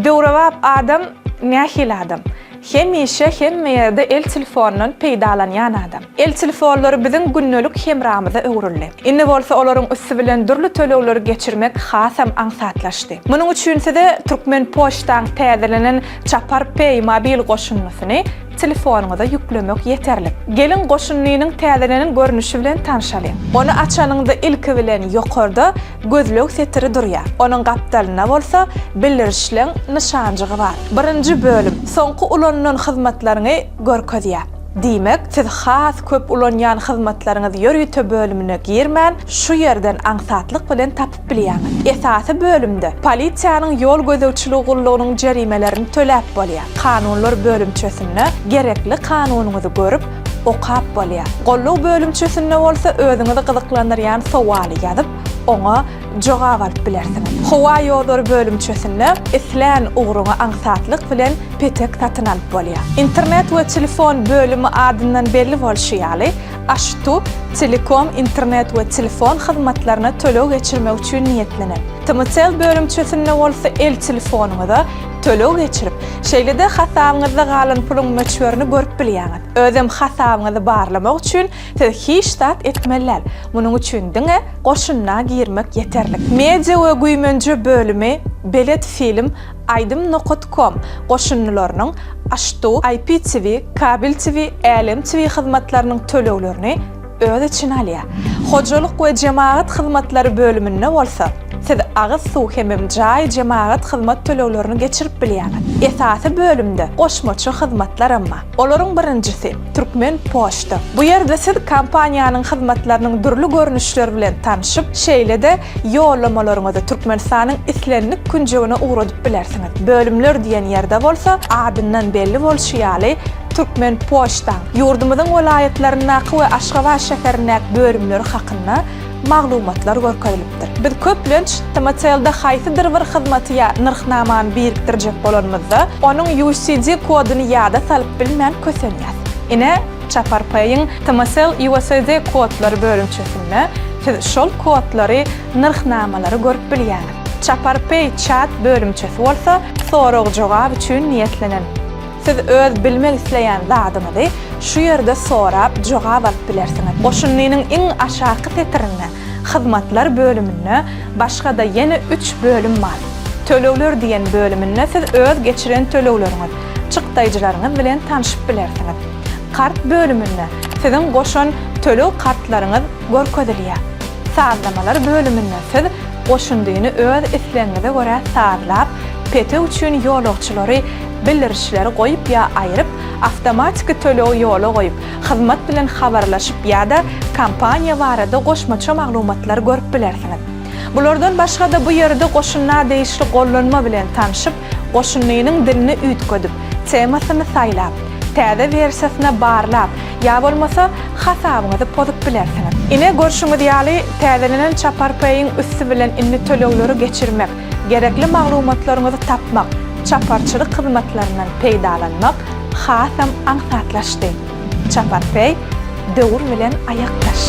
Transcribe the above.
Döwrebap adam nähili adam? Hemişe hemme ýerde el telefonyndan peýdalanýan adam. El telefonlary biziň gündelik hemramyza öwrüldi. Indi bolsa olaryň üsti bilen dürli tölegleri geçirmek hasam aňsatlaşdy. Munuň üçin size Türkmenpoçtaň täzelenen Çapar Pay mobil goşundysyny telefonyňyza ýüklemek ýeterlik. Geliň goşundynyň täzelenen görnüşi bilen tanşalyň. Ony açanyňda ilki bilen ýokarda Gözleg setiri durýar. Onuň gapdalynda bolsa bildirişleň nyşanjygy bar. Birinji bölüm, soňky ulanylan hyzmatlaryňy görkezýär. Diýmek, siz has köp ulanýan hyzmatlaryňyz ýörite bölümine girmän, şu ýerden aňsatlyk bilen tapyp bilýäňiz. Esasy bölümde polisiýanyň ýol gözegçiligi gullugynyň jerimelerini töläp bolýar. Kanunlar bölümçesinde gerekli kanunyňyzy görüp, okap bolýar. Goldaw bölümçesinde bolsa özüňizi gyzyklandyrýan sowaly ýazyp, oňa jogap alyp bilersiňiz. Howa ýollary bölümçesinde islän ugruňa aňsatlyk bilen petek satyn alyp bolýar. Internet we telefon bölümi adyndan belli bolşy ýaly, Aştu, Telekom internet we telefon hyzmatlaryna töleg geçirmek üçin niýetlenen. Tmcell bölümçesinde bolsa el telefonyňyza töleg geçirip, şeýle-de hasabyňyzda galan puluň möçberini görüp bilýäňiz. Özem hasabyňyzy barlamak üçin siz hiç zat etmeli däl. Munuň üçin diňe goşunda girmek ýeterlik. Media we güýmenje bölümi Belet film, Aýdym nokat kom goşundylarynyň Aştu, IPTV, Kabel TV, Älem TV hyzmatlarynyň töleglerini öz içine alýar. Hojalyk we jemagat hyzmatlary bölüminde bolsa, siz agyz suw hemem jaý jemagat hyzmat töleglerini geçirip bilýäňiz. Esasy bölümde goşmaça hyzmatlaram bar. Olaryň birinjisi, Türkmen poçta. Bu ýerde siz kompaniýanyň hyzmatlarynyň dürli görnüşleri bilen tanşyp, şeýle-de ýollamalaryňyzy Türkmenistanyň islendik künjegine ugradyp bilersiňiz. Bölümler diýen ýerde bolsa, adyndan belli bolşy ýaly, Türkmenpoçtaň ýurdumyzyň welaýatlaryndaky we Aşgabat şäherindäki bölümleri hakynda maglumatlar görkezilipdir. Biz köplenç TMCL-de haýsydyr bir hyzmaty ýa nyrhnamany birikdirjek bolanymyzda, onuň UCD koduny ýada salyp bilmän kösenýäs. Ine, Çaparpay-yň TMCL USD kodlary bölümçesinde siz şol kodlary, nyrhnamalary görüp bilýäňiz. Çaparpay Chat bölümçesi bolsa sorag-jogap üçin niýetlenen. Siz öz bilmek isleýän zadyňyzy şu ýerde sorap jogap alyp bilersiňiz. Goşundynyň iň aşaky setirinde Hyzmatlar bölüminde başga-da ýene üç bölüm bar. Tölegler diýen bölüminde siz öz geçiren tölegleriňiz, çykdaýjylaryňyz bilen tanşyp bilersiňiz. Kart bölüminde siziň goşan töleg kartlaryňyz görkezilýär. Sazlamalar bölüminde siz goşundyny öz islegiňize görä sazlap, petek üçin ýolagçylary bildirişleri goýup ýa aýryp, awtomatiki tölegi ýola goýup, hyzmat bilen habarlaşyp ýa-da kompaniýa barada goşmaça maglumatlary görüp bilersiňiz. Bulardan başga-da bu ýerde goşunda degişli gollanma bilen tanşyp, goşundynyň dilini üýtgedip, temasyny saýlap, täze wersiýasyna barlap, ýa bolmasa hasabyňyzy pozup bilersiňiz. Ine, görşüňiz ýaly, täzelenen Çaparpay-yň üsti bilen indi tölegleri geçirmek, Gerekli maglumatlaryňyzy tapmak, çaparçylyk hyzmatlaryndan peýdalanmak hasam aňsatlaşdy. Çaparpay, döwür bilen aýakdaş.